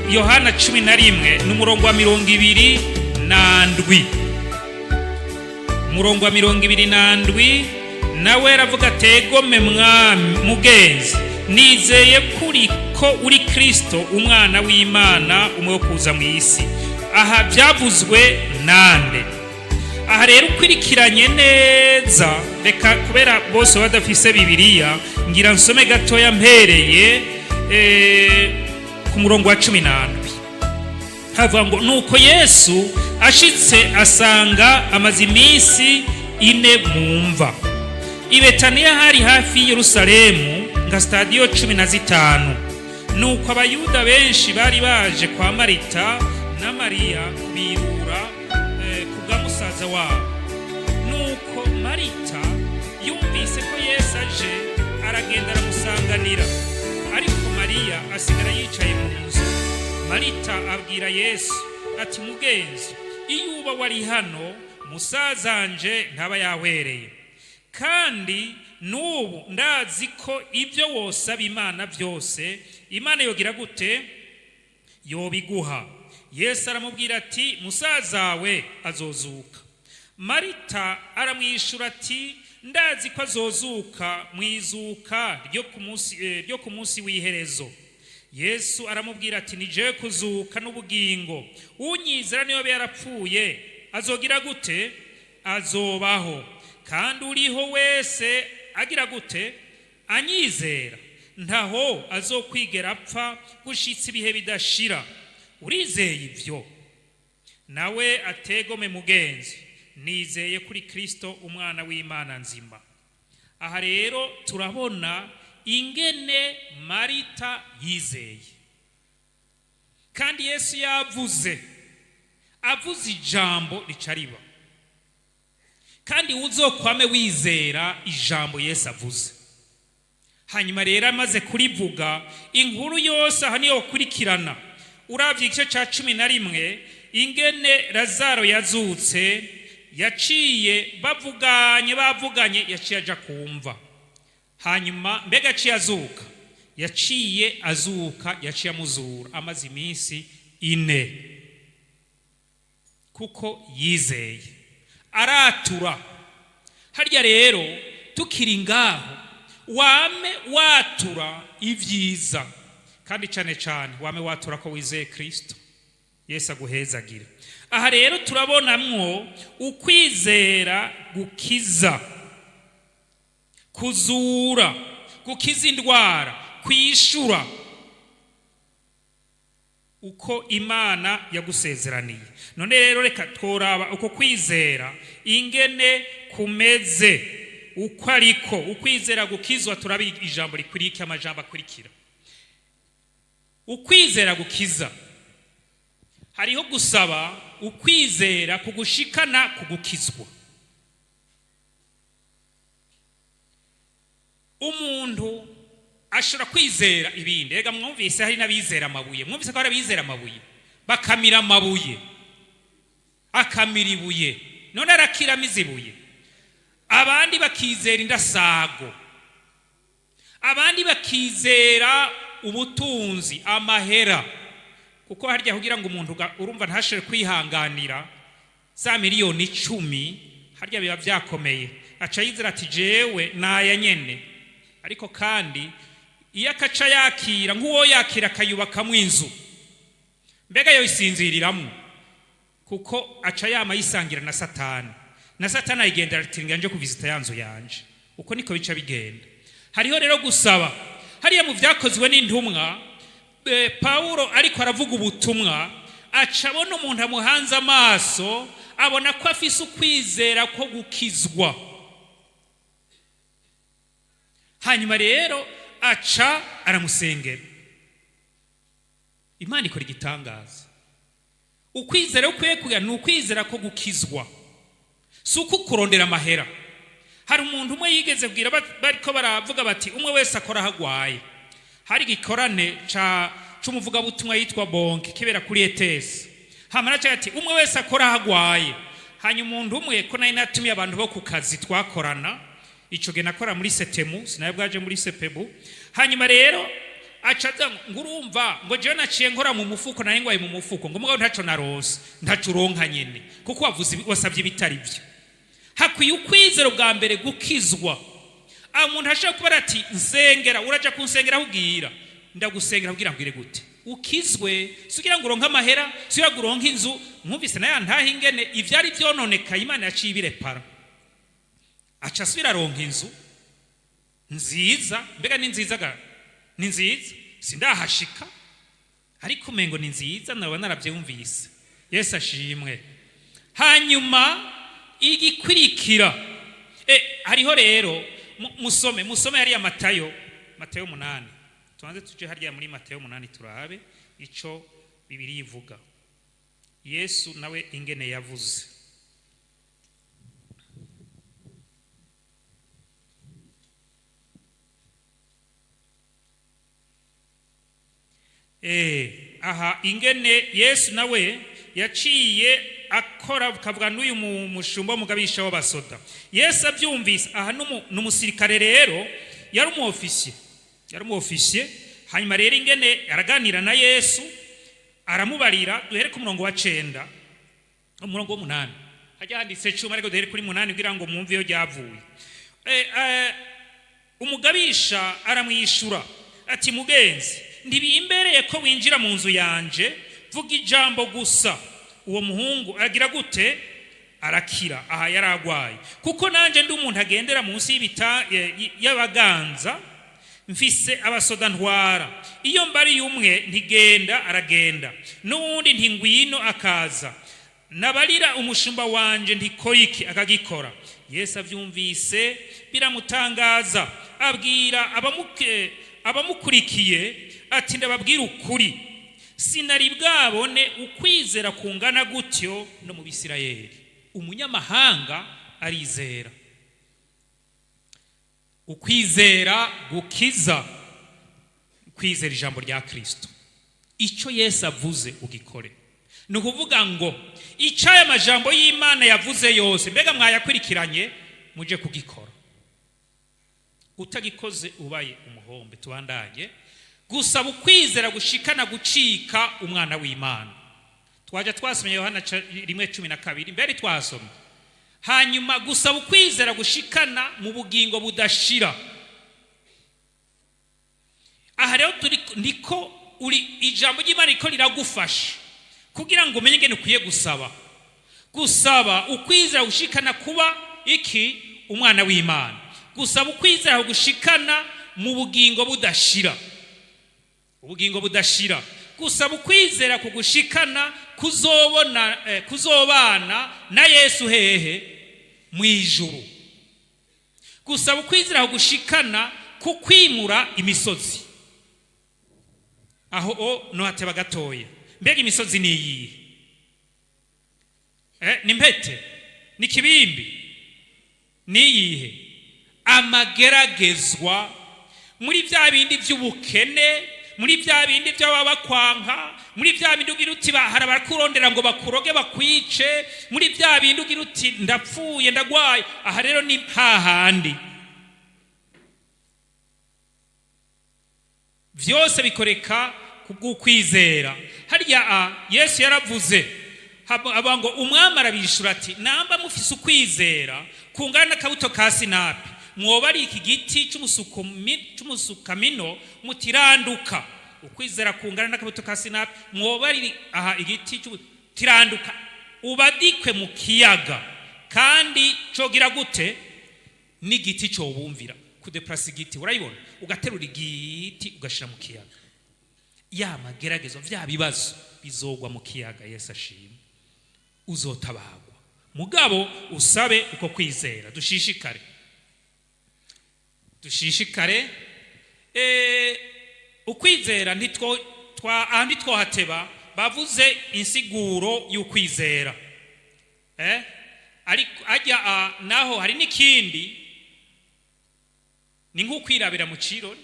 Yohana 11, ni umurongo wa 27. Umurongo wa 27, nawe aravuga ati: "Egome mwami, mugenzi, nizeye kuri ko uri Kristo, umwana w'Imana, umwe wo kuza mu isi." Aha byavuzwe nande? Aha rero ukwirikiranye neza, reka kubera bose badafise Bibiliya, ngira nsome gatoya mpereye ku murongo wa 17. Havuga ngo: "Nuko Yesu ashitse asanga amaze iminsi 4 mu mva. I Betaniya hari hafi y'i Yerusalemu nka stadiyo 15. Nuko Abayuda benshi bari baje kwa Marita na Mariya kubirura ku bwa musaza wabo. Nuko Marita yumvise ko Yesu aje, aragenda aramusanganira, ariko Mariya asigara yicaye mu nzu. Marita abwira Yesu ati: 'Mugenzi, iyo uba wari hano, musazanje ntaba yahwereye. Kandi n'ubu ndazi ko ibyo wosaba Imana byose, Imana yogira gute? Yobiguha.' Yesu aramubwira ati: 'Musazawe azozuka.' Marita aramwishyura ati: 'Ndazi ko azozuka mu izuka ryo ku munsi w'iherezo.' Yesu aramubwira ati: 'Ni jewe kuzuka n'ubugingo. Unyizera niyo yarapfuye, azogira gute? Azobaho. Kandi uriho wese agira gute? Anyizera, ntaho azokwigera apfa gushitsa ibihe bidashira. Urizeye ibyo?' Nawe ati: 'Egome mugenzi, nizeye kuri Kristo, umwana w'Imana nzima.'" Aha rero turabona ingene Marita yizeye, kandi Yesu yavuze, avuze ijambo rica riba. Kandi uzokwame wizera ijambo Yesu avuze. Hanyuma rero amaze kurivuga, inkuru yose aha niyo wakurikirana. Uravye igice ca 11, ingene Lazaro yazutse, yaciye bavuganye, bavuganye, yaciye aja kumva. Hanyuma mbega aciye azuka? Yaciye azuka, yaciye amuzura amaze iminsi 4, kuko yizeye, aratura. Harya rero tukiri ngaho, wame watura ibyiza, kandi cyane cyane wame watura ko wizeye Kristo. Yesu aguhezagire. Aha rero turabonamwo ukwizera gukiza, kuzura, gukiza indwara, kwishura uko Imana yagusezeraniye. None rero reka tworaba uko kwizera ingene kumeze, uko ariko ukwizera gukizwa. Turaba ijambo rikwiriye, amajambo akurikira. Ukwizera gukiza, hariho gusaba ukwizera kugushikana kugukizwa. Umuntu ashobora kwizera ibindi. Rega mwumvise hari n'abizera amabuye. Mwumvise ko hari abizera amabuye, bakamira amabuye, akamira ibuye, none arakiramiza ibuye. Abandi bakizera indasago, abandi bakizera ubutunzi, amahera, kuko harya kugira ngo umuntu urumva ntashobore kwihanganira za miliyoni 10, harya biba byakomeye, aca yizera ati: "Jewe naya nyene." Ariko kandi iyo akaca yakira nk'uwo yakira akayubakamo inzu, mbega yoyisinziriramwo? Kuko aca yama yisangira na Satani, na Satani ayigendera ati: "Nje kuvizita ya nzu yanje." Uko niko bica bigenda. Hariho rero gusaba. Hariya mu Byakozwe n'Intumwa, Pawulo ariko aravuga ubutumwa, aca abona umuntu amuhanze amaso, abona ko afise ukwizera ko gukizwa. Hanyuma rero aca aramusengera, Imana ikora igitangaza. Ukwizera ukwiye kugira ni ukwizera ko gukizwa, si uko kurondera amahera. Hari umuntu umwe yigeze kubwira, bariko baravuga bati: "Umwe wese akora aho agwaye." Hari igikorane c'umuvugabutumwa yitwa Bonke kibera kuri ETS. Hama araca ati: "Umwe wese akora aho agwaye." Hanyuma umuntu umwe, ko nari natumiye abantu bo ku kazi twakorana ico gihe, nakora muri setemu, sinayo bwaje muri sepebu. Hanyuma rero Aca aza ngo urumva ngo jewe naciye nkora mu mufuko, nari ngwaye mu mufuko, ngo mugabo ntaco narose. Ntaco uronka nyene, kuko wavuze wasabye ibitari byo. Hakwiye ukwizera bwa mbere gukizwa. Umuntu ashobora kuba ati: "Nsengera." Uraja kunsengera aho ugira ndagusengera kugira ngwire gute? Ukizwe. Si kugira ngo uronke amahera, si kugira ngo uronke inzu. Mwumvise na ya ntahe ingene ivyari vyononekaye Imana yaciye ibirepara, aca asubira aronka inzu nziza. Mbega ni nziza ga? Ni nziza, sindahashika, ariko umengo ni nziza, naba naravyumvise. Yesu ashimwe. Hanyuma igikurikira, hariho rero musome hariya Matayo 8. Tubanze tuje hariya muri Matayo 8, turabe ico Bibiliya ivuga, Yesu nawe ingene yavuze. Aha ingene Yesu nawe yaciye akora, kavuga n'uyu mushumba w'umugabisha w'abasoda. Yesu abyumvise, aha n'umusirikare rero, yari umu officier, yari umu officier. Hanyuma rero ingene araganira na Yesu, aramubarira. Duhere ku murongo wa 9, umurongo w'8. Hajya handitse 10, ariko duhere kuri 8 kugira ngo mwumve iyo ryavuye. Umugabisha aramwishura ati: "Mugenzi, ntibimbereye ko winjira mu nzu yanje. Vuga ijambo gusa, uwo muhungu agira gute? Arakira." Aha yaragwaye. "Kuko nanjye ndi umuntu agendera munsi y'ibita y'abaganza, mfise abasoda ntwara. Iyo mbariye umwe ntigenda, aragenda, n'uwundi ntingwino, akaza. Nabarira umushumba wanje ntikora iki, akagikora." Yesu avyumvise biramutangaza, abwira abamukurikiye ati: "Ndababwira ukuri, sinari bwabone ukwizera kungana gutyo no mu Bisirayeli." Umunyamahanga arizera. Ukwizera gukiza, kwizera ijambo rya Kristo. Icyo Yesu avuze ugikore. Ni ukuvuga ngo icyo aya majambo y'Imana yavuze yose, mbega mwayakurikiranye? Muje kugikora. Utagikoze ubaye umuhombe. Tubandanye. Gusaba ukwizera gushikana gucika umwana w'Imana. Twajya twasomye Yohana 1:12, mbere twasomye. Hanyuma gusaba ukwizera gushikana mu bugingo budashira. Aha rero turi niko uri, ijambo ry'Imana riko riragufasha kugira ngo umenye ingene ukwiye gusaba. Gusaba ukwizera gushikana kuba iki? Umwana w'Imana. Gusaba ukwizera gushikana mu bugingo budashira, ubugingo budashira. Gusaba ukwizera kugushikana kuzobona, kuzobana na Yesu hehe? Mu ijuru. Gusaba ukwizera kugushikana kukwimura imisozi. Aho o no hateba gatoya. Mbega imisozi ni iyihe? Ni mpete? Ni kibimbi? Ni iyihe? Amageragezwa, muri bya bindi by'ubukene, muri bya bindi by'ababakwanka, muri bya bindi ugira uti hari abakurondera ngo bakuroge bakwice, muri bya bindi ugira uti ndapfuye, ndagwaye. Aha rero ni hahandi byose bikoreka kubw'ukwizera. Harya a Yesu yaravuze avuga ngo umwami arabishura ati: "Namba mufise ukwizera kungana n'akabuto ka sinapi, mwoba ari iki giti c'umusukamino mutiranduka." Ukwizera kungana n'akabuto ka sinapi, mwoba ari aha igiti tiranduka ubadikwe mu kiyaga, kandi cogira gute? N'igiti cobumvira. Kudeplasa igiti, urayibona, ugaterura igiti ugashira mu kiyaga. Ya mageragezo, vya bibazo bizogwa mu kiyaga. Yesu ashimwe. Uzotabagwa, mugabo usabe uko kwizera. Dushishikare, dushishikare. Ukwizera ntitwo twa aha ntitwohateba. Bavuze insiguro y'ukwizera, ariko ajya naho hari n'ikindi, ni nk'ukwirabira mu cirori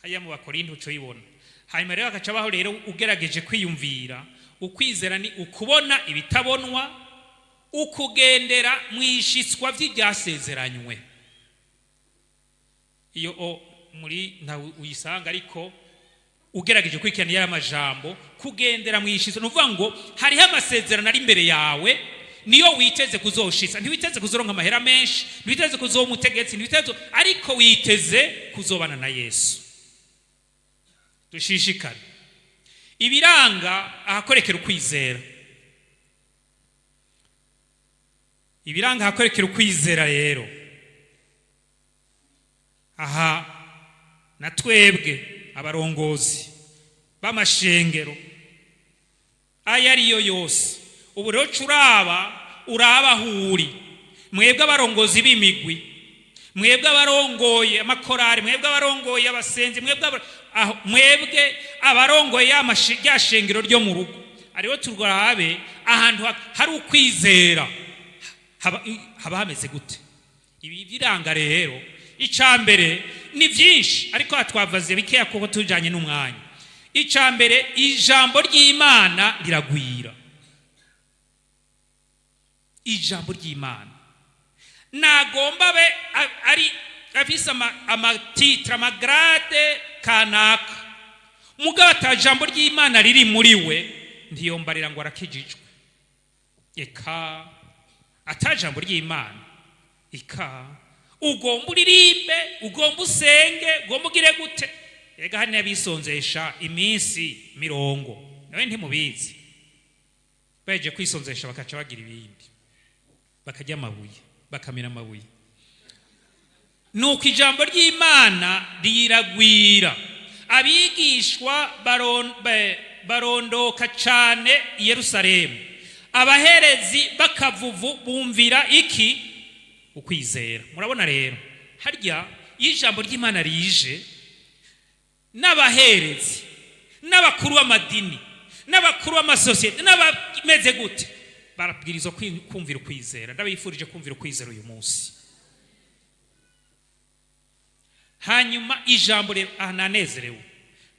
hariya mu Bakorinto, uco uyibona. Hanyuma rero hagaca baho rero ugerageje kwiyumvira, ukwizera ni ukubona ibitabonwa, ukugendera mu ishyitswa vy'ibyasezeranywe. Iyo o muri ntawe uyisanga, ariko Ugerageje gukurikirana y'aya majambo, kugendera mu ishiso, ni ukuvuga ngo hariho amasezerano ari imbere yawe, niyo witeze kuzoshitsa. Ntiwiteze kuzoronka amahera menshi, ntiwiteze kuzoba umutegetsi, ntiwiteze, ariko witeze kuzobana na Yesu. Dushishikare. Ibiranga ahakorekera ukwizera, ibiranga ahakorekera ukwizera rero, aha na twebwe abarongozi b'amashengero ayo ariyo yose, ubu rero curaba uraba aho uri. Mwebwe abarongozi b'imigwi, mwebwe abarongoye amakorari, mwebwe abarongoye abasenzi, mwebwe abarongoye rya shengero ryo mu rugo, ariho turabe ahantu hari ukwizera haba hameze gute. Ibi biranga rero, icya mbere ni byinshi, ariko twavuze bikeya kuko tujyanye n'umwanya. Icya mbere, ijambo ry'Imana riragwira. Ijambo ry'Imana nagomba abe ari afise amatitre, amagrade kanaka, mugabo ata jambo ry'Imana riri muri we, ntiyombarira ngo arakijijwe. Eka, ata jambo ry'Imana, eka ugomba uririmbe, ugomba usenge, ugomba ugire gute. Ega hari n'abisonzesha iminsi 40, nawe ntimubizi, baje kwisonzesha bakaca bagira ibindi, bakarya amabuye, bakamira amabuye. Nuko ijambo ry'Imana riragwira, abigishwa barondoka cane i Yerusalemu, abaherezi b'akavuvu bumvira iki? Ukwizera. Murabona rero, harya iyo ijambo ry'Imana rije, n'abaherezi n'abakuru b'amadini n'abakuru b'amasosiyete n'abameze gute barabwirizwa kumvira ukwizera. Ndabifurije kumvira ukwizera uyu munsi. Hanyuma ijambo rero, aha nanezerewe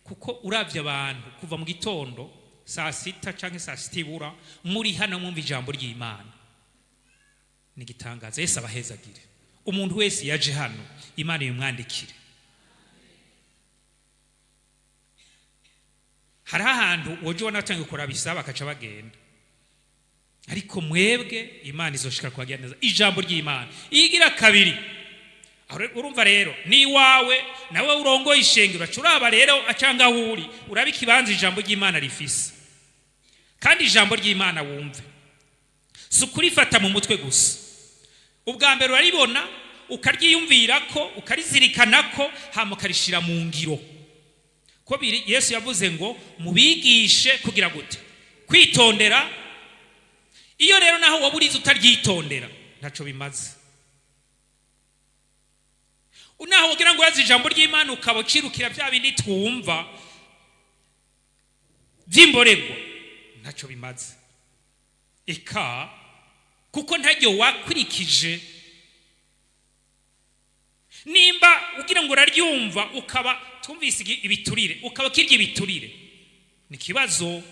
kuko uravye abantu kuva mu gitondo saa 6 canke saa 6 ibura muri hano mwumva ijambo ry'Imana, ni igitangaza. Yesu abahezagire. Umuntu wese yaje hano, Imana imwandikire. Hari ahantu woje ubona batangiye kurabisa bakaca bagenda, ariko mwebwe Imana izoshika kubagira neza. Ijambo ry'Imana igira kabiri. Urumva rero ni iwawe nawe urongoye ishengero, aca uraba rero acanga aho uri, uraba ikibanza ijambo ry'Imana rifise. Kandi ijambo ry'Imana wumve, si ukurifata mu mutwe gusa. Ubwa mbere uraribona, ukaryiyumvirako, ukarizirikanako, hama ukarishira mu ngiro. Ko Yesu yavuze ngo mubigishe kugira gute? Kwitondera. Iyo rero naho waburize utaryitondera, ntaco bimaze. Naho wogira ngo urazi ijambo ry'Imana ukaba ucirukira bya bindi twumva by'imborerwa, ntaco bimaze. Eka kuko ntaryo wakurikije. Nimba ugira ngo uraryumva ukaba twumvise ibiturire, ukaba kirya ibiturire, ni kibazo.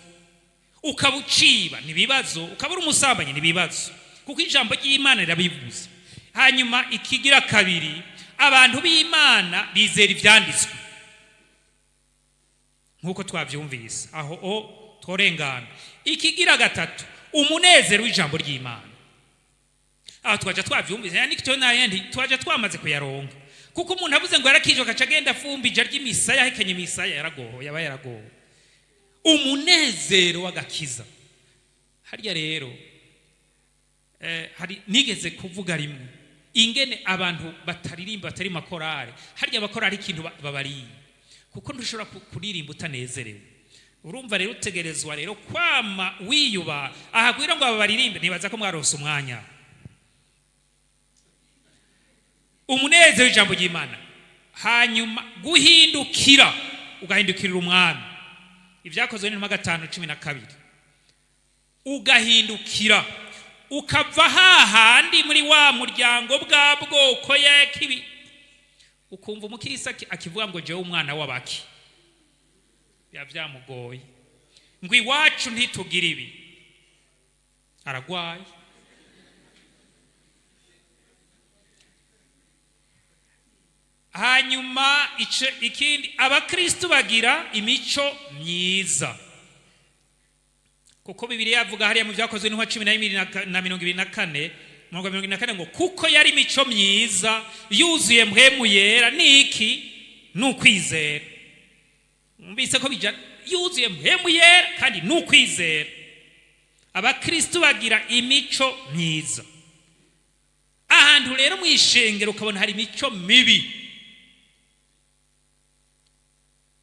Ukaba uciba, ni bibazo. Ukaba uri umusambanyi, ni bibazo, kuko ijambo ry'Imana rirabivuze. Hanyuma ikigira kabiri, abantu b'Imana bizera ivyanditswe nkuko twavyumvise aho o tworengana. Ikigira gatatu, umunezero w'ijambo ry'Imana. Aho twaja twavyumvise, yani kityo nayandi twaja twamaze kuyaronka, kuko umuntu avuze ngo yarakijwe akaca agenda afumbije arya imisaya, ahekenye imisaya, yaragowe, yaba yaragowe. Umunezero w'agakiza. Harya rero hari nigeze kuvuga rimwe ingene abantu bataririmba batari makorari, harya abakorari ikintu babariye, kuko ntushobora kuririmba utanezerewe. Urumva rero utegerezwa rero kwama wiyuba aha kugira ngo ababaririmbe. Nibaza ko mwaronse umwanya. Umunezero w'ijambo ry'Imana. Hanyuma guhindukira, ugahindukirira umwami. Ibyakozwe n'intumwa 5:12. Ugahindukira ukava hahandi muri wa muryango bwa bwoko yakibi, ukumva umukirisa akivuga ngo jewe umwana w'abaki, biba byamugoye, ngo iwacu ntitugira ibi, aragwaye. Hanyuma ikindi, abakristu bagira imico myiza, kuko Bibiliya yavuga hariya mu Byakozwe n'Intumwa 12 na 24, mirongo 24 ngo: "Kuko yari imico myiza yuzuye Mpwemu Yera niki? N'ukwizera." Mwumvise ko bija yuzuye Mpwemu Yera kandi n'ukwizera. Abakristu bagira imico myiza. Ahantu rero mu ishengero ukabona hari imico mibi,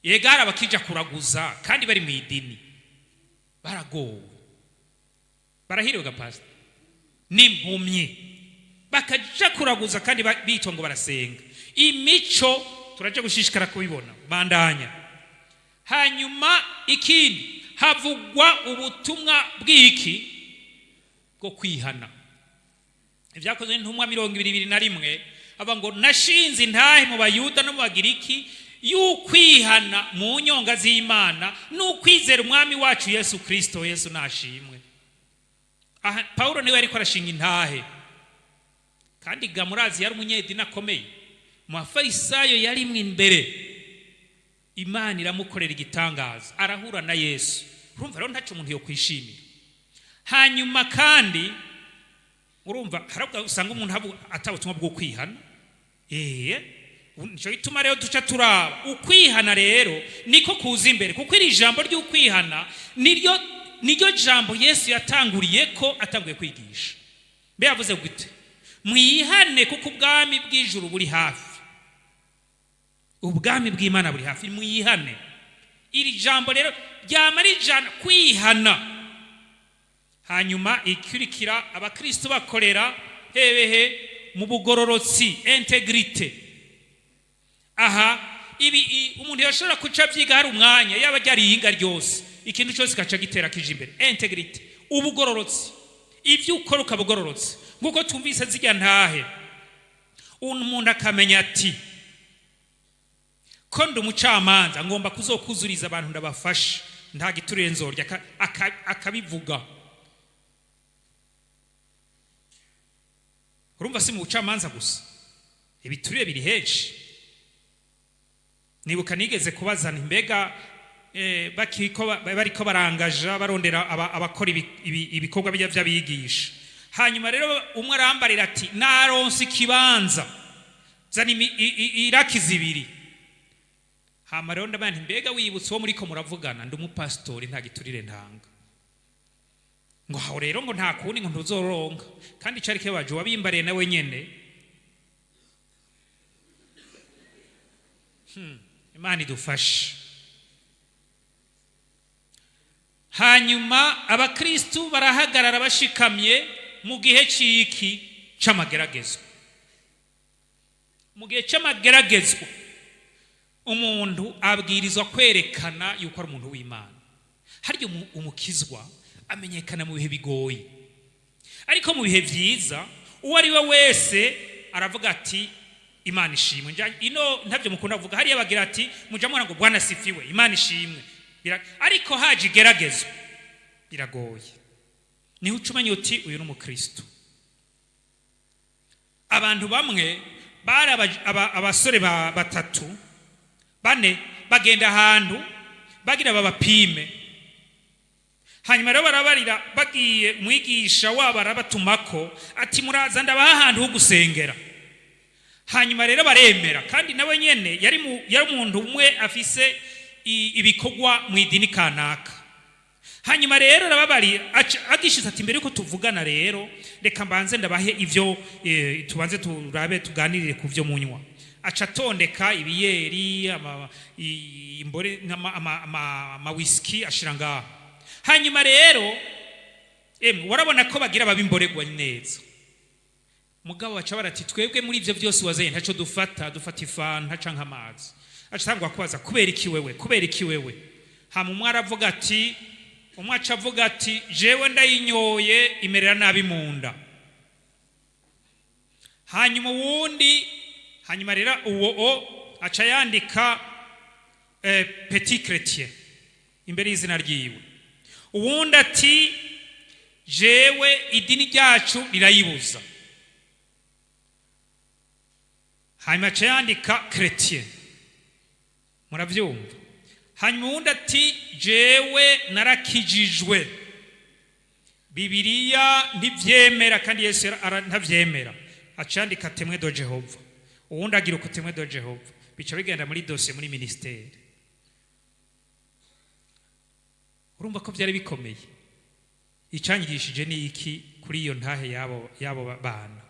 yega hari abakija kuraguza kandi bari mu idini, baragowe, barahiriwe gapasita n'impumyi, bakaja kuraguza kandi bitwa ngo barasenga. Imico turaja gushishikara kubibona. Bandanya. Hanyuma ikindi, havugwa ubutumwa bw'iki? Bwo kwihana. Ibyakozwe n'Intumwa 21, aba ngo: "Nashinze intahe mu Bayuda no mu Bagiriki y'ukwihana mu nyonga z'Imana n'ukwizera Umwami wacu Yesu Kristo." Yesu nashimwe. Aha Paulo niwe ariko arashinga intahe, kandi gamurazi yari umunyedini akomeye, mu bafarisayo yarimwe imbere. Imana iramukorera igitangaza, arahura na Yesu. Urumva rero ntaco umuntu yokwishimira. Hanyuma kandi urumva harabwa usanga umuntu ata butumwa bwo kwihana. Nico gituma rero duca turaba ukwihana rero niko kuza imbere, kuko iri jambo ry'ukwihana niryo jambo Yesu yatanguriye ko atanguye kwigisha. Mbe yavuze gute? "Mwihane kuko ubwami bw'ijuru buri hafi, ubwami bw'Imana buri hafi, mwihane." Iri jambo rero ryama rijana kwihana. Hanyuma ikurikira, abakristo bakorera hebehe? Mu bugororotsi, intégrité. Aha ibi umuntu yashobora kuca byiga, hari umwanya yaba ryari ihinga ryose, ikintu cyose kaca gitera kije imbere. Intégrité, ubugororotsi, ibyo ukora ukabugororotse, nk'uko twumvise zijya ntahe, umuntu akamenya ati: "Ko ndi umucamanza, ngomba kuzokuzuriza abantu, ndabafasha, nta giturire nzorya." Akabivuga. Urumva si mu bucamanza gusa, ibiturire biri henshi. Nibuka nigeze kubazana imbega bariko barangaja barondera abakora ibikorwa by'abigisha. Hanyuma rero umwe arambarira ati: "Naronse ikibanza, zana iraki zibiri." Hama rero ndabona nti: "Mbega wibutse uwo muriko muravugana? Ndi umupasitori, nta giturire ntanga." Ngo aho rero ngo nta kundi, ngo ntuzoronka. Kandi cari kibabaje, wabimbariye nawe nyene. Imana idufashe. Hanyuma abakristu barahagarara bashikamye mu gihe c'iki? C'amageragezwa. Mu gihe c'amageragezwa umuntu abwirizwa kwerekana yuko ari umuntu w'Imana. Harya umukizwa amenyekana mu bihe bigoye, ariko mu bihe vyiza uwo ari we wese aravuga ati: "Imana ishimwe." Ino ntabyo mukunda kuvuga hariya, bagira ati muja mubona ngo: "Bwana sifiwe, Imana ishimwe." Ariko haje igeragezwa biragoye, niho uca umenya uti: "Uyu ni umukristo." Abantu bamwe bari abasore batatu, bane, bagenda ahantu bagira babapime. Hanyuma rero barabarira, bagiye umwigisha wabo arabatumako ati: "Muraza ndabaha ahantu ho gusengera." Hanyuma rero baremera, kandi nawe nyene yari umuntu umwe afise ibikorwa mu idini kanaka. Hanyuma rero arababarira, agishitse ati: "Mbere yuko tuvugana rero, reka mbanze ndabahe ivyo, tubanze turabe, tuganirire ku vyo munywa." Aca atondeka ibiyeri, imbore, ama whisky, ashira ngaho. Hanyuma rero emwe warabona ko bagira babimboregwa neza, mugabo baca barati: "Twebwe muri ivyo vyose wazanye ntaco dufata, dufata ifanta canke amazi." Aca atangwa kubaza: "Kubera iki wewe? Kubera iki wewe?" Hama umwe aravuga ati, umwe aca avuga ati: "Jewe ndayinyoye imerera nabi mu nda." Hanyuma uwundi, hanyuma rero uwo o aca yandika petit chrétien imbere y'izina ryiwe. Uwundi ati: "Jewe idini ryacu rirayibuza." Hanyuma aca yandika chrétien. Muravyumva? Hanyuma uwundi ati: "Jewe narakijijwe, Bibiliya ntivyemera kandi Yesu ntavyemera." Aca yandika Témoin de Jéhovah. Uwundi agira uko, Témoin de Jéhovah. Bica bigenda muri dossier muri ministère. Urumva ko byari bikomeye. Icanyigishije ni iki kuri iyo ntahe yabo bana?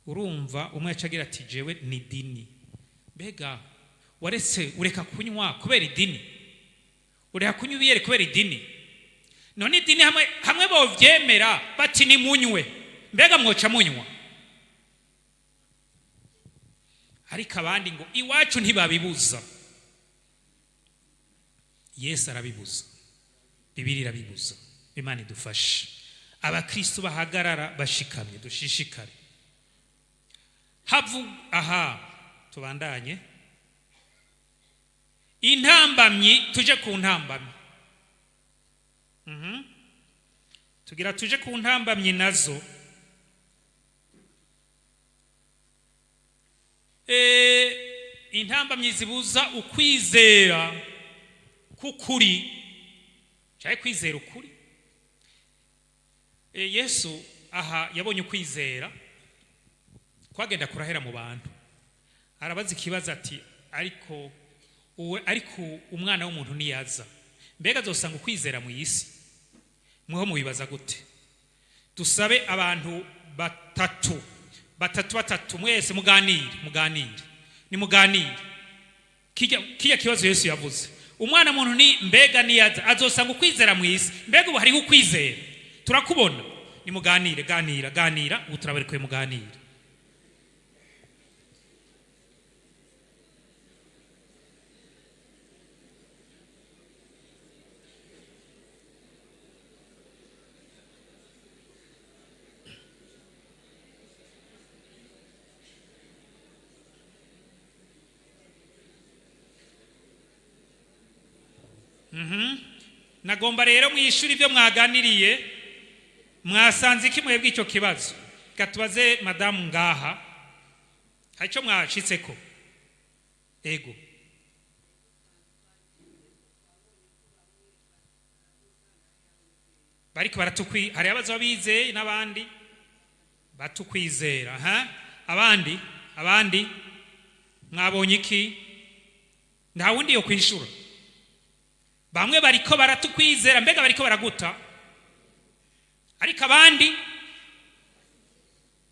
Urumva, umwe yaca agira ati: "Jewe ni dini." Mbega waretse ureka kunywa kubera idini? Ureka kunywa ibiyeri kubera idini? None idini hamwe bovyemera bati nimunywe, mbega mwoca munywa? Ariko abandi ngo iwacu ntibabibuza. Yesu arabibuza, Bibiri irabibuza. Imana idufashe, abakristo bahagarara bashikamye, dushishikare. Havu aha, tubandanye intambamyi, tuje ku ntambamyi. Tugira tuje ku ntambamyi nazo. Intambamyi zibuza ukwizera k'ukuri cyangwa kwizera ukuri. Yesu aha yabonye ukwizera kwagenda kurahera mu bantu, arabaza ikibazo ati: "Ariko uwe, ariko umwana w'umuntu niyaza, mbega azosanga ukwizera mu isi?" Mweho mubibaza gute? Dusabe abantu batatu batatu batatu, mwese muganire, muganire, nimuganire kijya kibazo Yesu yavuze: umwana muntu ni mbega niyaza azosanga ukwizera mu isi? Mbega ubu hariho ukwizera turakubona? Nimuganire, ganira, ganira, ubu turabarekuye, muganire. Nagomba rero mwishuri ibyo mwaganiriye. Mwasanze iki mwebwe icyo kibazo? Reka tubaze madamu ngaha, hari icyo mwashitseko? Ego. Bariko baratukwi, hari abaza bizeye n'abandi batukwizera. Ha, abandi mwabonye iki? Nta wundi yo kwishura. Bamwe bariko baratukwizera, mbega bariko baraguta, ariko abandi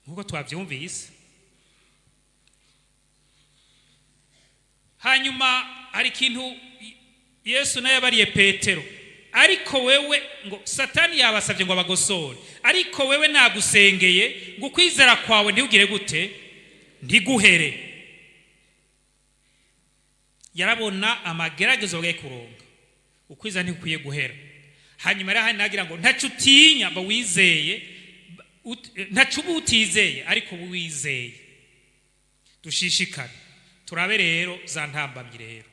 nk'uko twabyumvise. Hanyuma hari ikintu Yesu nawe yabariye Petero: "Ariko wewe," ngo Satani yabasabye ngo abagosore, "ariko wewe nagusengeye ngo ukwizera kwawe ntugire gute? Ntiguhere." Yarabona amageragezo bagiye kuronga, ukwizera ntikwiye guhera. Hanyuma rero hano nagira ngo ntaco utinya ba wizeye, ntaco uba utizeye, ariko uba wizeye. Dushishikare turabe rero za ntambamyi. Rero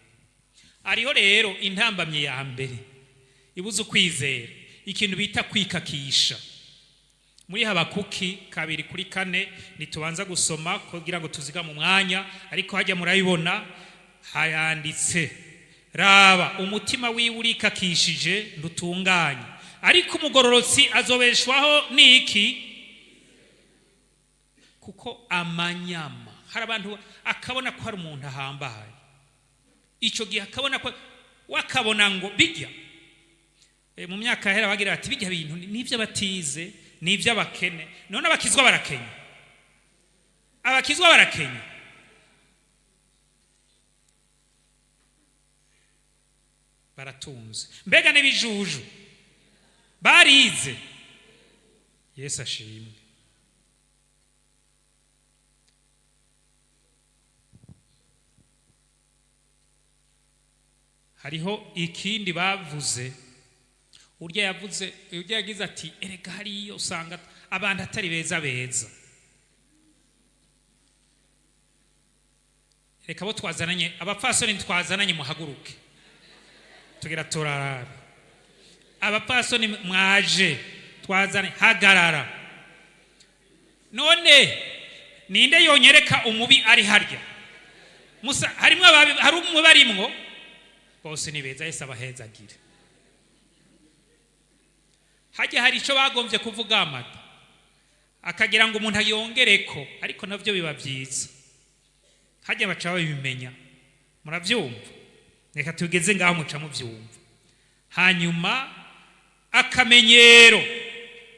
hariho rero intambamyi ya mbere ibuze ukwizera, ikintu bita kwikakisha. Muri Habakuki 2:4, ntitubanza gusoma kugira ngo tuzigame umwanya, ariko hajya murabibona hayanditse: "Raba, umutima wiwe urikakishije, ntutunganye, ariko umugororotsi azobeshwaho n'iki?" Kuko amanyama, hari abantu akabona ko hari umuntu ahambaye, icyo gihe akabona ko wakabona ngo bijya mu myaka yahera bagira bati: "Bijya bintu ni iby'abatize, ni iby'abakene." None abakizwa barakenya? Abakizwa barakenya? Baratunze. Mbega n'ibijuju barize? Yesu ashimwe. Hariho ikindi bavuze. Urya yavuze, urya yagize ati: "Erega hariyo usanga abantu atari beza beza." Reka bo twazananye, abapfasoni twazananye, muhaguruke tugira turarabe. Abapfasoni mwaje twazane, hagarara. None Ninde yonyereka umubi ari harya? Musa harimwo ababi, hari umwe barimwo bose ni beza. Yesu abahezagire. Hajya hari ico bagombye kuvuga amata akagira ngo umuntu ayongereko, ariko navyo biba byiza, hajya baca babimenya. Muravyumva? Reka tugeze ngaho muca muvyumva. Hanyuma akamenyero,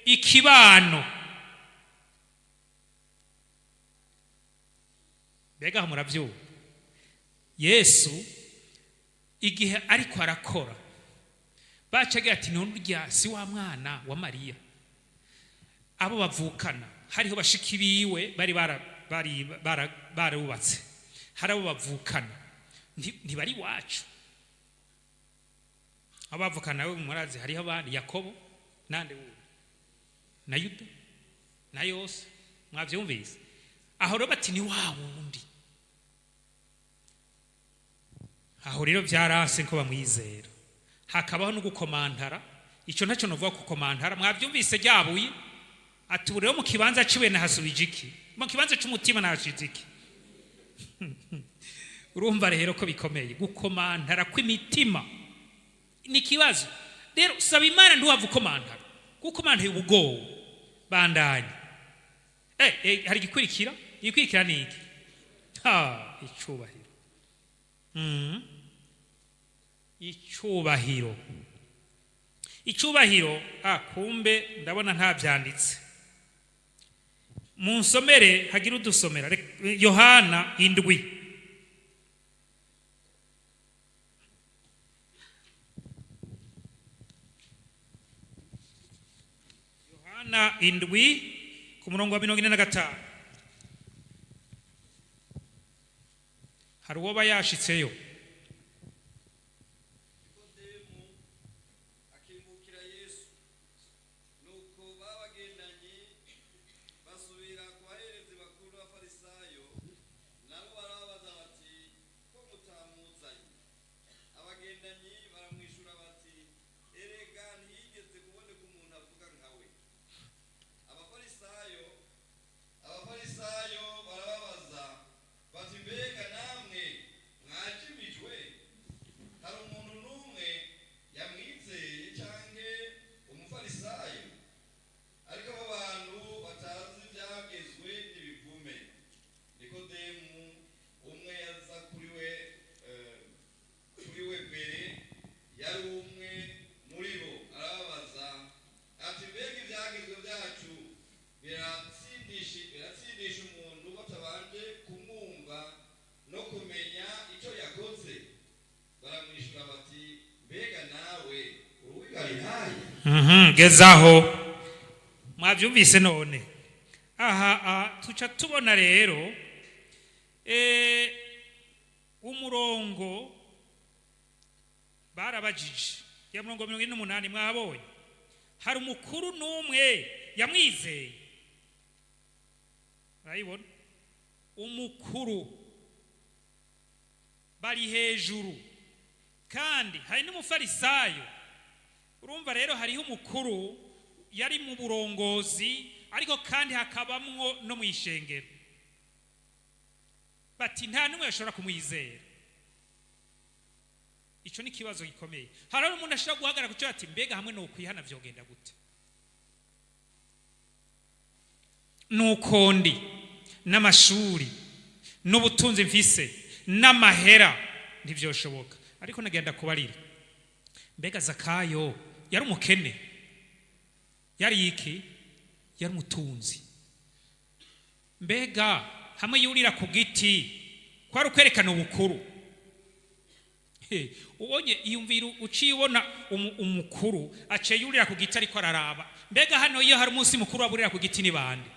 ikibano. Mbega aho muravyumva? Yesu igihe ariko arakora, bacagira ati: "None urya si wa mwana wa Mariya?" Abo bavukana, hariho bashiki biwe bari barubatse, hari abo bavukana, ntibari iwacu. Abo bavukana we murazi, hariho abandi, Yakobo nande wundi na Yuda na Yose. Mwavyumvise? Aho rero bati: "Ni wa wundi." Aho rero byaranse ko bamwizera, hakabaho no gukomantara. Icyo ntacyo novuga, gukomantara mwabyumvise, ryabuye ati: "Ubu rero mu kibanza ciwe nahasubije iki? Mu kibanza c'umutima nahashize iki?" Urumva rero ko bikomeye, gukomantara kw'imitima ni ikibazo. Rero saba Imana ntiwava ukomantara, kuko ukomantara ubugowe. Bandanye. Hari igikurikira. Igikurikira ni iki? Ha, icubahiro. Icubahiro, icubahiro. Ah, kumbe ndabona nta byanditse. Munsomere, hagira udusomera. Yohana 7. Yohana 7 ku murongo wa 45. Hari uwoba yashitseyo? Nikodemu akimbukira Yesu. Nuko babagendanye basubira ku baherezi bakuru n'Abafarisayo, nabo barababaza bati: "Ko mutamuzanye?" Abagendanyi baramwishura bati: "Erega ntiyigeze kuboneka umuntu avuga nka we." Abafarisayo barababaza bati: "Mbega namwe mwajimijwe? Hari umuntu n'umwe yamwizeye canke Umufarisayo? Ariko abo bantu batazi ibyagezwe n'ibivume." Nikodemu, umwe yaza kuri we mbere, yari umwe muri bo, arababaza ati: "Mbega ibyagezwe byacu biratsindisha umuntu batabanje kumwumva no kumenya icyo yakoze?" Baramwishyura bati: "Mbega nawe uri uw'i Galilaya?" Gezaho. Mwabyumvise? None aha, tuca tubona rero umurongo barabajije ya murongo 48. Mwabonye hari umukuru n'umwe yamwizeye? Urayibona, umukuru bari hejuru, kandi hari n'Umufarisayo. Urumva rero hariho umukuru yari mu burongozi, ariko kandi hakabamwo no mu ishengero. Bati: "Nta n'umwe yashobora kumwizera." Ico ni ikibazo gikomeye. Hari umuntu ashobora guhagarara ku cyo ati: "Mbega hamwe no kwihana vyogenda gute? Nuko ndi n'amashuri n'ubutunzi mfise n'amahera, ntivyoshoboka." Ariko nagenda kubarira, mbega Zakayo yari umukene? Yari iki? Yari umutunzi. Mbega hamwe yurira ku giti kwari ukwerekana ubukuru? Ubonye, iyumvira uciye ubona umukuru aciye yurira ku giti ariko araraba. Mbega hano iyo hari umunsi mukuru, aburira ku giti ni bande?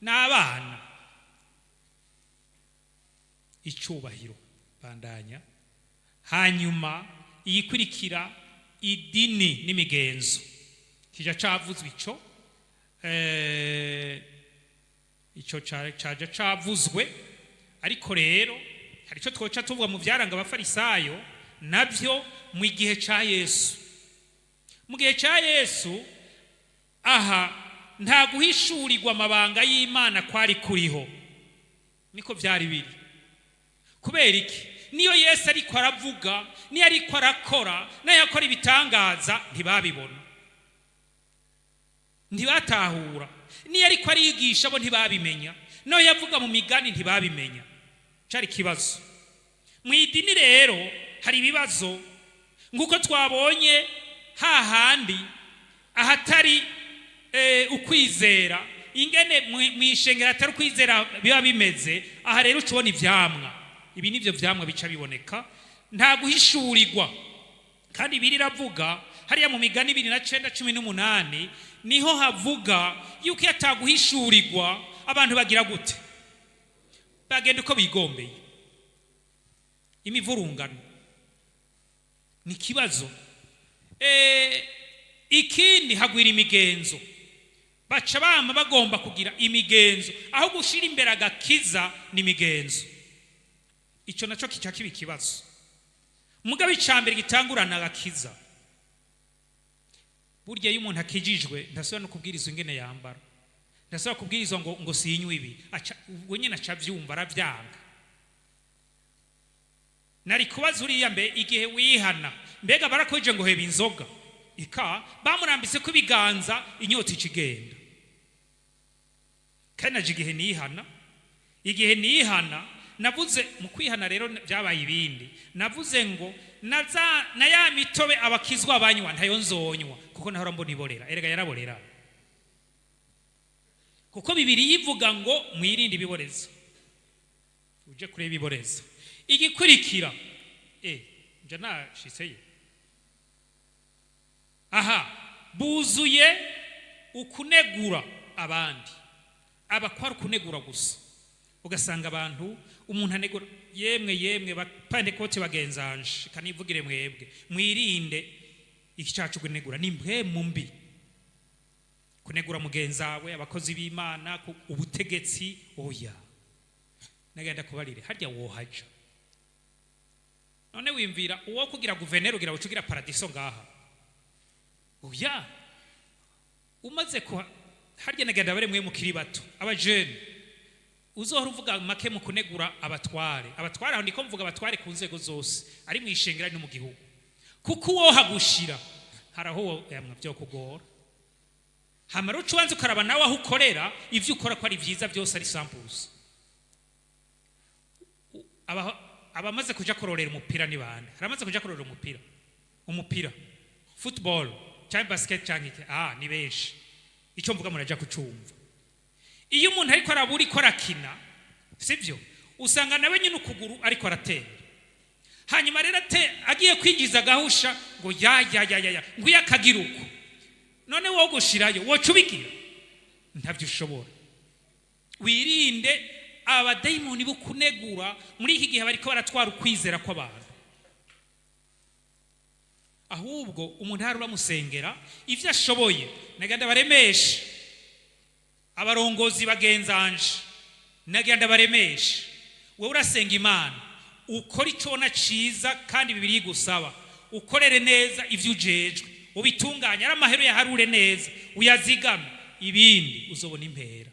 Ni abana. Icubahiro. Bandanya. Hanyuma iyikurikira, idini n'imigenzo, kija cavuzwe ico, ico caja cavuzwe. Ariko rero hari ico twoca tuvuga mu vyaranga Abafarisayo navyo mu gihe ca Yesu. Mu gihe ca Yesu aha nta guhishurirwa amabanga y'Imana kwari kuriho. Niko byari biri. Kubera iki? Niyo Yesu ariko aravuga, niyo ariko arakora, nayo akora ibitangaza, ntibabibona, ntibatahura. Niyo ariko arigisha, bo ntibabimenya. Nayo yavuga mu migani, ntibabimenya. Cari ikibazo mu idini. Rero hari ibibazo nk'uko twabonye hahandi ahatari ukwizera, ingene mu ishengero atari ukwizera biba bimeze. Aha rero uca ubona ivyamwa. Ibi nivyo vyamwa bica biboneka: nta guhishurirwa. Kandi biri iravuga hariya mu Migani 29:18, niho havuga yuko iyo ataguhishurirwa, abantu bagira gute? Bagenda uko bigombeye, imivurungano ni ikibazo. Ikindi, hagwira imigenzo. Baca bama bagomba kugira imigenzo aho gushira imbere agakiza n'imigenzo. Icyo nacyo kica kiba ikibazo. Mugabo icya mbere gitangurana agakiza. Burya iyo umuntu akijijwe, ntasubira no kubwirizwa ingene yambara, ntasubira kubwirizwa ngo sinywe ibi. Aca ubwo nyine aca abyumva, arabyanga. Nari kubaza uriya: mbe igihe wihana, mbega barakoje ngo heba inzoga? Ika bamurambitse ko ibiganza, inyota ica igenda. Kandi naje igihe nihana navuze mu kwihana rero byabaye ibindi. Navuze ngo naza na ya mitobe abakizwa banywa ntayo nzonywa, kuko nahora mbona iborera. Erega yaraborera, kuko Bibiri yivuga ngo mwirinde ibiboreza. Uje kureba ibiboreza. Igikurikira, nja nashitseye aha, buzuye ukunegura abandi. Abakwara ukunegura gusa. Ugasanga abantu, umuntu anegura. Yemwe, yemwe bapantekote bagenzanje, kanivugire mwebwe, mwirinde iki cyacu kunegura. Ni mpwemu mbi kunegura mugenzawe, abakozi b'Imana, ubutegetsi. Oya, nagenda kubarire harya wohaja. None wimvira uwo kugira guverineri ugira ucugira paradiso ngaha? Oya, umaze kuha harya, nagenda bare mwe mukiri bato, abajene, uzohora uvuga make mu kunegura abatware. Abatware aho ndiko mvuga abatware ku nzego zose, ari mu ishengero, ari no mu gihugu, kuko uwo hagushira hari aho yamwe byo kugora. Hamara uca ubanza ukaraba nawe aho ukorera, ivyo ukora ko ari vyiza byose, ari sampusi. Abamaze kuja kurorera umupira ni bande? Haramaze kuja kurorera umupira, football cyangwa basket cyangwa iki? Ah, ni benshi. Icyo mvuga muraja kucumva. Iyo umuntu ariko arabura iko arakina, sibyo, usanga nawe nyine ukuguru ariko aratera. Hanyuma rero ate agiye kwinjiza agahusha ngo ya ya ya ya ya, ngo iyo akagira uko. None wowe gushirayo woca ubigira? Ntabyo ushobora. Wirinde abadayimoni bo kunegura. Muri iki gihe bariko baratwara ukwizera kw'abantu. Ahubwo umuntu hari uramusengera ivyo ashoboye. Nagenda baremeshe abarongozi bagenzanje, nagenda baremeshe. Wowe urasenga Imana, ukora icyo ubona ciza, kandi Bibiri igusaba ukorere neza ivyo ujejwe, ubitunganye, ari amahero yaharure neza, uyazigame, ibindi uzobona impera.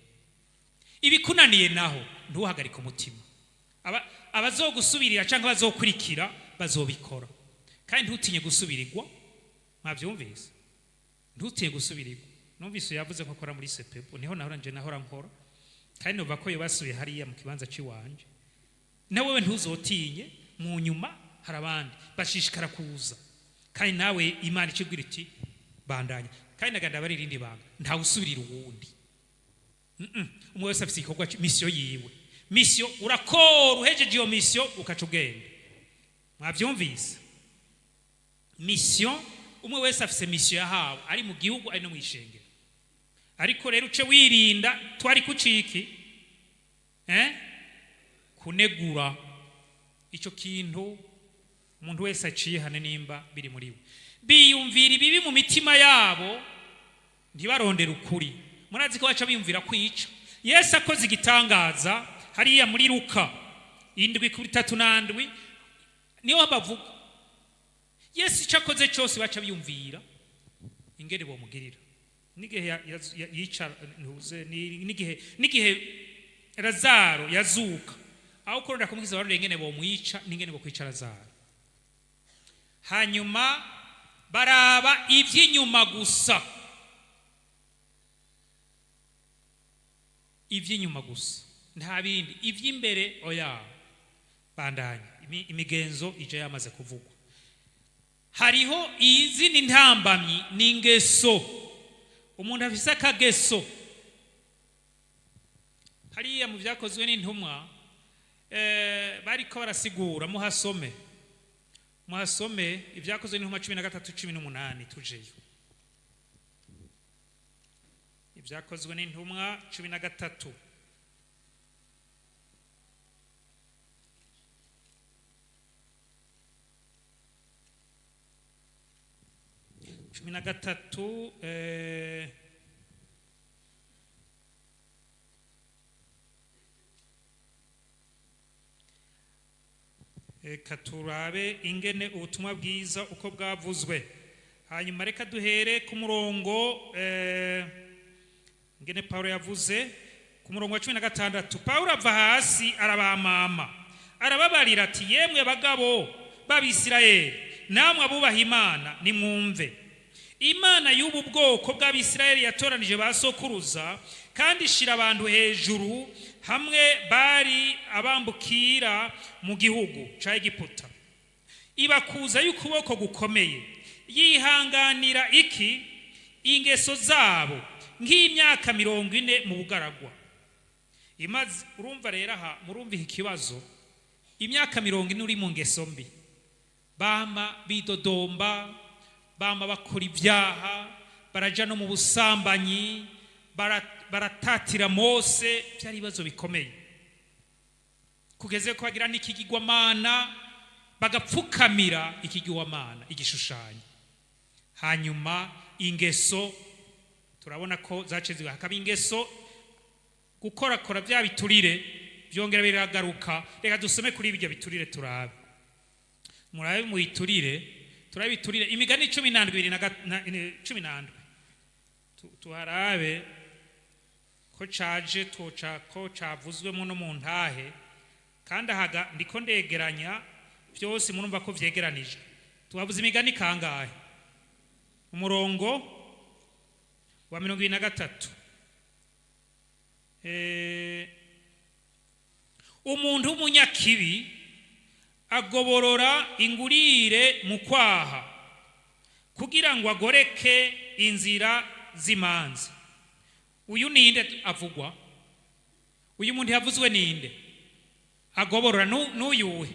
Ibikunaniye naho, ntuhagarike umutima. Abazogusubirira cyangwa abazokurikira bazobikora. Kandi ntutinye gusubirirwa. Mwabyumvise? Ntutinye gusubirirwa. Numvise yavuze ko akora muri sepepo, niho nahora nje, nahora nkora, kandi numva ko yabasuye hariya mu kibanza c'iwanje. Na wewe ntuzotinye. Mu nyuma hari abandi bashishikara kuza, kandi nawe Imana ikibwira iti bandanya. Kandi naganda bari irindi banga: ntawe usubirira uwundi. Umwe wese afite igikorwa, mission yiwe. Mission urakora, uhejeje iyo mission ukaca ugenda. Mwabyumvise? Mission, umwe wese afise mission yahawe, ari mu gihugu, ari no mu ishengero. Ariko rero uce wirinda twari kuciki kunegura. Icyo kintu umuntu wese acihane nimba biri muri we. Biyumvira ibibi mu mitima yabo, ntibarondere ukuri. Murazi ko baca biyumvira kwica. Yesu akoze igitangaza hariya muri Luka 7:37, niho bavuga Yesu icyo akoze cyose baca biyumvira ingene bomugirira. N'igihe yicara ntuze n'igihe Lazaro yazuka, aho kurondera kumukiza barondeye ingene bomwica n'ingene bokwica Lazaro. Hanyuma baraba iby'inyuma gusa, iby'inyuma gusa, nta bindi iby'imbere. Oya, bandanya imigenzo ije yamaze kuvugwa. Hariho izindi ntambamyi, ni ingeso. Umuntu afise akageso hariya mu Byakozwe n'Intumwa, bariko barasigura. Muhasome, muhasome Ibyakozwe n'Intumwa 13:18. Tujeyo, Ibyakozwe n'Intumwa 13. 13, reka turabe ingene ubutumwa bwiza uko bwavuzwe. Hanyuma reka duhere ku murongo, ingene Paulo yavuze ku murongo wa 16. Paulo ava hasi, arabamama, arababarira ati: "Yemwe bagabo b'Abisirayeli, namwe abubaha Imana, nimwumve. Imana y'ubu bwoko bw'Abisirayeli yatoranije ba sokuruza, kandi ishira abantu hejuru hamwe bari abambukira mu gihugu ca Egiputa, ibakuza y'ukuboko gukomeye, yihanganira iki ingeso zabo nk'imyaka 40 mu bugaragwa." Imaze urumva rero aha, murumva iki kibazo, imyaka 40 uri mu ngeso mbi, bama bidodomba, bama bakora ibyaha, baraja no mu busambanyi, baratatira Mose. Byari ibibazo bikomeye, kugeze ko bagira n'ikigirwamana, bagapfukamira ikigirwamana, igishushanyo. Hanyuma ingeso turabona ko zaciye ziba, hakaba ingeso gukorakora bya biturire, byongera biragaruka. Reka dusome kuri ibyo biturire, turabe, murabe mu biturire, turabe biturire. Imigani 17, 17. Tuharabe ko caje toca ko cavuzwemo no mu ntahe. Kandi ahaga ndiko ndegeranya byose, murumva ko vyegeranije. Tubavuze imigani kangahe? Umurongo wa 23. Umuntu w'umunyakibi agoborora ingurire mu kwaha kugira ngo agoreke inzira z'imanza. Uyu ninde avugwa? Uyu muntu yavuzwe ninde? Agoborora n'uyuhe?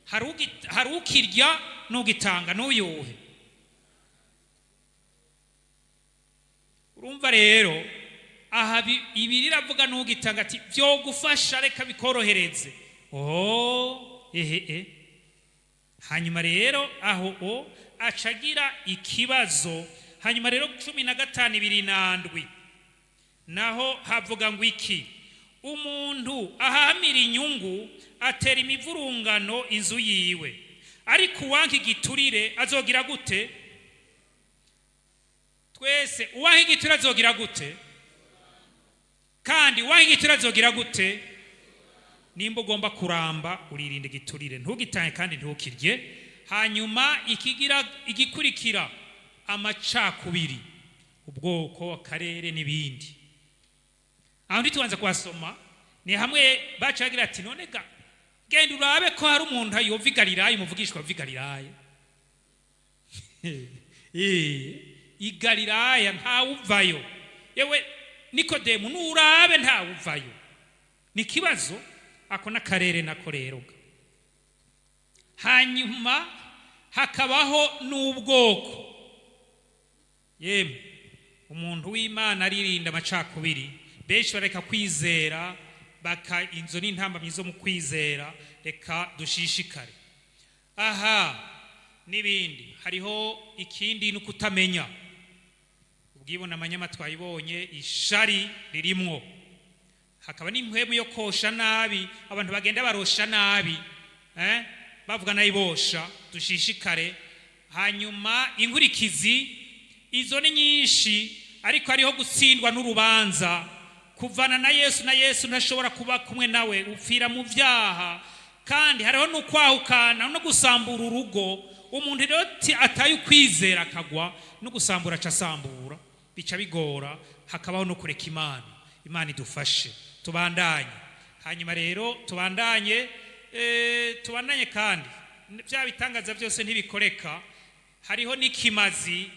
Hari ukirya n'ugitanga, n'uyuhe? Urumva rero aha ibi riravuga n'ugitanga, ati vyogufasha, reka bikorohereze. Oh, ehe e. Hanyuma rero aho o acagira ikibazo. Hanyuma rero 15:27 naho havuga ngo iki? Umuntu ahahamira inyungu atera imivurungano inzu yiwe, ariko uwanka igiturire azogira gute? Twese, uwanka igiturire azogira gute? Kandi uwanka igiturire azogira gute? Nimba ugomba kuramba, uririnda igiturire, ntugitange kandi ntukirye. Hanyuma ikigira igikurikira, amacakubiri, ubwoko, akarere n'ibindi. Aho ntitubanza kuhasoma, ni hamwe bacagira ati: "None ga genda urabe ko hari umuntu yova i Galilaya, umuvugishwa ava i Galilaya." I Galilaya ntawuvayo. Yewe Nikodemu, nurabe ntawuvayo. Ni ikibazo ako n'akarere nako rero. Hanyuma hakabaho n'ubwoko. Yemwe, umuntu w'Imana aririnda amacakubiri. Benshi bareka kwizera, baka inzo n'intambamyi zo mu kwizera. Reka dushishikare aha n'ibindi. Hariho ikindi, ni ukutamenya, ubwibone, amanyama twayibonye, ishari ririmwo, hakaba n'impwemu yo kosha nabi, abantu bagenda barosha nabi, bavuga nayibosha. Dushishikare. Hanyuma inkurikizi izo ni nyinshi, ariko hariho gutsindwa n'urubanza. Kuvana na Yesu, na Yesu ntashobora kuba kumwe nawe, upfira mu byaha. Kandi hariho n'ukwahukana no gusambura urugo. Umuntu rero ataye ukwizera akagwa no gusambura, aca asambura, bica bigora, hakabaho no kureka Imana. Imana idufashe. Tubandanye. Hanyuma rero tubandanye, tubandanye. Kandi bya bitangaza byose ntibikoreka, hariho n'ikimazi.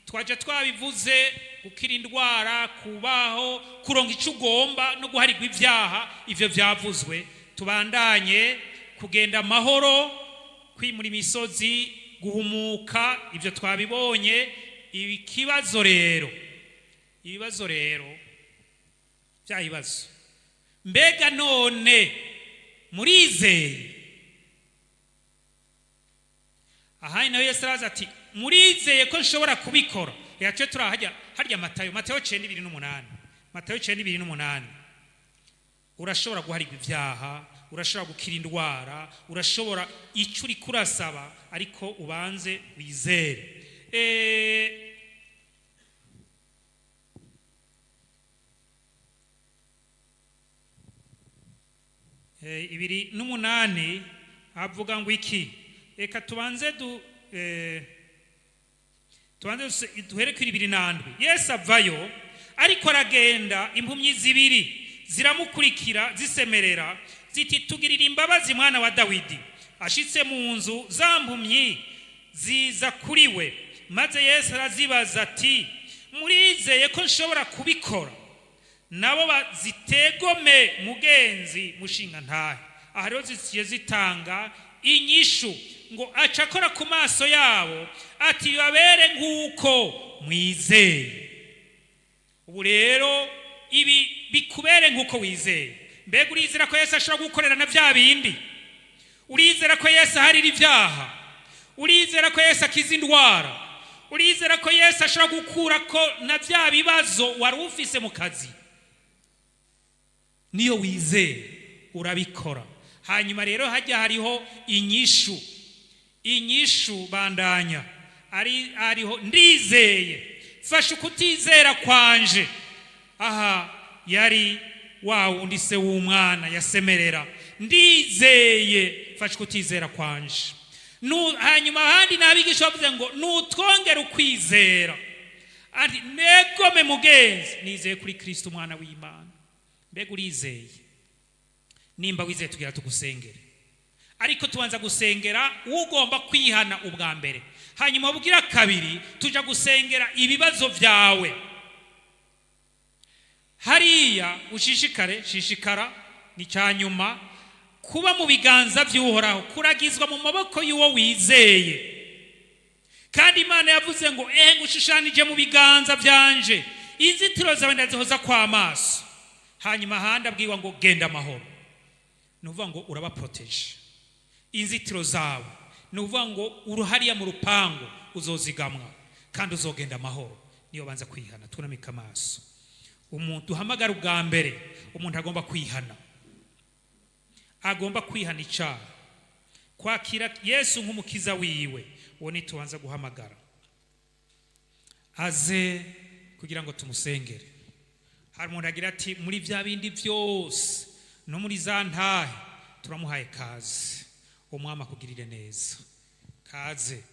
Twaje twabivuze: gukira indwara, kubaho, kuronka icyo ugomba no guharigwa ibyaha, ivyo byavuzwe. Tubandanye: kugenda amahoro, kwimura imisozi, guhumuka, ibyo twabibonye. Ikibazo rero, ibibazo rero, bya bibazo: mbega none murizeye? Ahandi nawe Yesu araza ati: "Murizeye ko nshobora kubikora?" Reka tube turahajya harya Matayo 9:28, Matayo 9:28. Urashobora guharigwa ibyaha, urashobora gukira indwara, urashobora icyo uri kurasaba, ariko ubanze wizere. 28 avuga ngo iki? Reka tubanze tubanze duhere kuri 27. Yesu avayo ariko aragenda, impumyi zibiri ziramukurikira zisemerera ziti: "Tugirira imbabazi, mwana wa Dawidi." Ashitse mu nzu, za mpumyi ziza kuri we, maze Yesu arazibaza ati: "Murizeye ko nshobora kubikora?" Nabo bazitegome, mugenzi, mushinga ntahe. Aha rero zigiye zitanga inyishu ngo aca akora ku maso yabo ati: "Babere nk'uko mwizeye." Ubu rero ibi bikubere nk'uko wizeye. Mbega urizera ko Yesu ashobora gukorera na bya bindi? Urizera ko Yesu aharira ibyaha? Urizera ko Yesu akiza indwara? Urizera ko Yesu ashobora gukura ko na bya bibazo wari ufise mu kazi? Niyo wizeye urabikora. Hanyuma rero hajya hariho inyishu, inyishu bandanya ari ariho: "Ndizeye, fasha ukutizera kwanje." Aha yari wa wundi se w'umwana yasemerera: "Ndizeye, fasha ukutizera kwanje." Hanyuma ahandi n'abigisha bavuze ngo: "Nutwongere ukwizera." Ati: "Negome mugenzi, nizeye kuri Kristo umwana w'Imana." Mbega urizeye? Nimba wizeye, tugira tugusengere, ariko tubanza gusengera ugomba kwihana ubwa mbere, hanyuma bugira kabiri tuja gusengera ibibazo byawe. Hariya ushishikare, shishikara, ni cya nyuma: kuba mu biganza by'Uhoraho, kuragizwa mu maboko y'uwo wizeye. Kandi Imana yavuze ngo: "Ehe, ngushushanije mu biganza byanje, inzitiro zawe ndazihoza kw'amaso." Hanyuma ahandi abwirwa ngo: "Genda amahoro." Ni ukuvuga ngo uraba protégé, inzitiro zawe, ni ukuvuga ngo uruhariya mu rupangu uzozigamwa kandi uzogenda amahoro niyo banza kwihana. Tunamika amaso. Umuntu duhamagara ubwa mbere, umuntu agomba kwihana, agomba kwihana icyaha, kwakira Yesu nk'umukiza wiwe, uwo ntitubanza guhamagara aze kugira ngo tumusengere. Hari umuntu agira ati: "Muri bya bindi byose no muri za ntahe." Turamuhaye kaze. Umwami akugirire neza. Kaze.